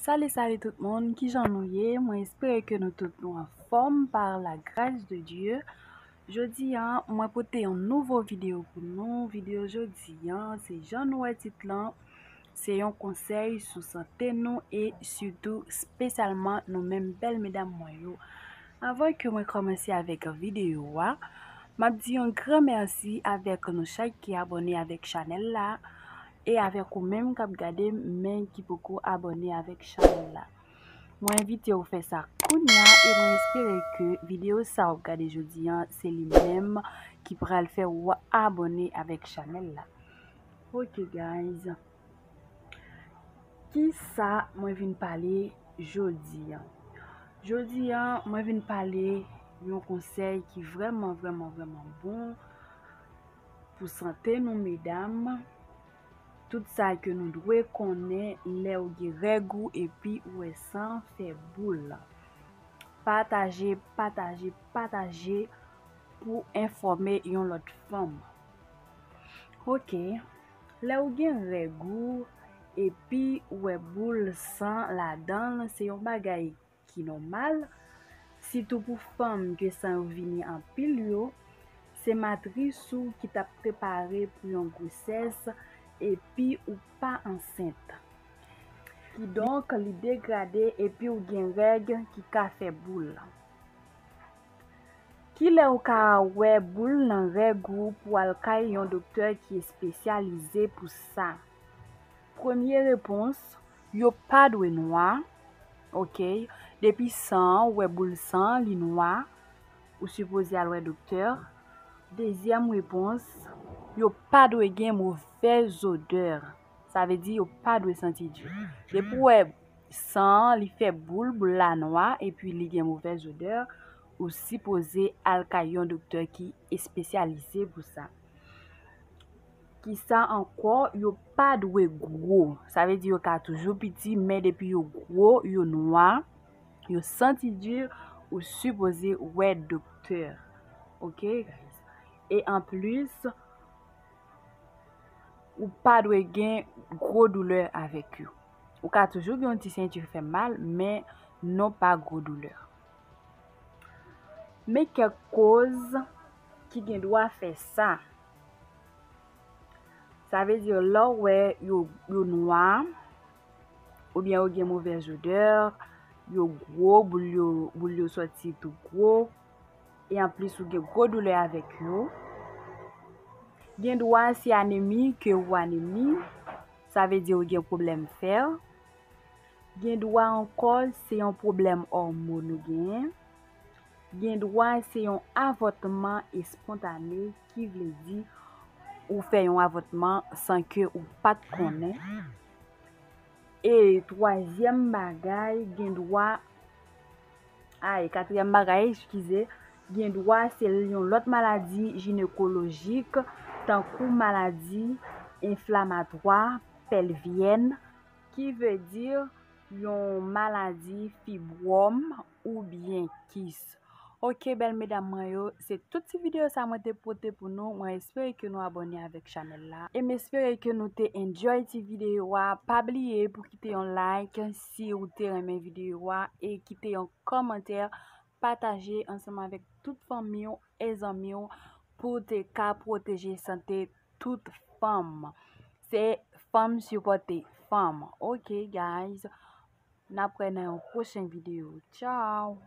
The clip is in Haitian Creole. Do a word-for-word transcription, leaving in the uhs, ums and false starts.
Salut, salut tout moun, kijan nou ye? Mwen espere ke nou tout nou anfòm par la grâce de Dieu. Jodi a, mwen pote yon nouvo videyo pou nou. Videyo jodi a, se jan nou wè tit lan, se yon konsèy sou sante nou e sitou espesyalman nou menm bèl medam mwen yo. Avan ke mwen kòmanse avèk videyo a, m ap di yon gran mèsi avèk nou chak ki abòne avèk chanèl la e avèk ou menm k ap gade m men ki poko abòne avèk chanèl la. Mwen envite w fè sa kounye a e mwen espere ke videyo sa w ap gade jodi a, se li menm ki pral fè w abòne avèk chanèl la. Ok, guys. Kisa mwen vin pale jodi a? Jodi a, mwen vin pale yon konsèy ki vrèman, vrèman, vrèman bon pou sante nou, medam. Tout sa ke nou dwe konnen lè ou gen règ ou epi ou wè san fè boul. Pataje, pataje, pataje pou enfòme yon lòt fanm. Ok, lè ou gen règ ou epi ou wè boul san ladan l, se yon bagay ki nòmal, sitou pou fanm ke san yo vini anpil yo, se matris ou ki t ap prepare pou yon gwosès epi ou pa ansent. Kidonk, li degrade epi ou gen règ ki ka fè boul. Kilè ou ka wè boul nan règ ou pou al kay yon doktè ki espesyalize pou sa? Premye repons, yo pa dwe nwa. Ok, depi san an, ou wè boul san an, li nwa, ou sipoze al wè doktè. Dezyèm repons, yo pa dwe gen movèz odè. Sa vle di yo pa dwe santi di. Depi w wè san an, li fè boul, boul la nwa, epi li gen movèz odè, ou sipoze al kay yon doktè ki espesyalize pou sa. Kisa ankò? Yo pa dwe gwo. Sa vle di yo ka toujou piti, men depi yo gwo, yo nwa, yo santi di, ou sipoze wè doktè. Ok, guys? E anplis, ou pa dwe gen gwo doulè avèk yo. Ou ka toujou gen yon ti senti ki fè mal, men non pa gwo doulè. Men kèk koz ki gen dwa fè sa. Sa vle di lè w wè yo, yo nwa, oubyen yo gen movèz odè, yo gwo, boul yo, boul yo sòti tou gwo, e anplis ou gen gwo doulè avèk yo. Gen dwa se anemi ke ou anemi, sa vle di ou gen pwoblèm fè. Gen dwa ankò se yon pwoblèm òmòn ou genyen. Gen dwa se yon avòtman espontane, ki vle di ou fè yon avòtman san ke ou pa t konnen. E twazyèm bagay, gen dwa, ay, katriyèm bagay, eskize, gen dwa se yon lòt maladi jinekolojik, tankou maladi enflamatwa pèlvyèn, ki vle di yon maladi fibwòm oubyen kis. Ok, bèl medam mwen yo, se tout ti videyo sa mwen te pote pou nou. Mwen espere ke nou abòne avèk chanèl la. E m espere ke nou te enjoy ti videyo a. Pa bliye pou kite yon like si ou te renmen videyo a e kite yon kòmantè. Pataje ansanm avèk tout fanmi w e zanmi w pou te ka pwoteje sante tout fanm. Se fanm sipòte fanm. Ok, guys. N ap wè nan yon pwochen videyo. Tchao!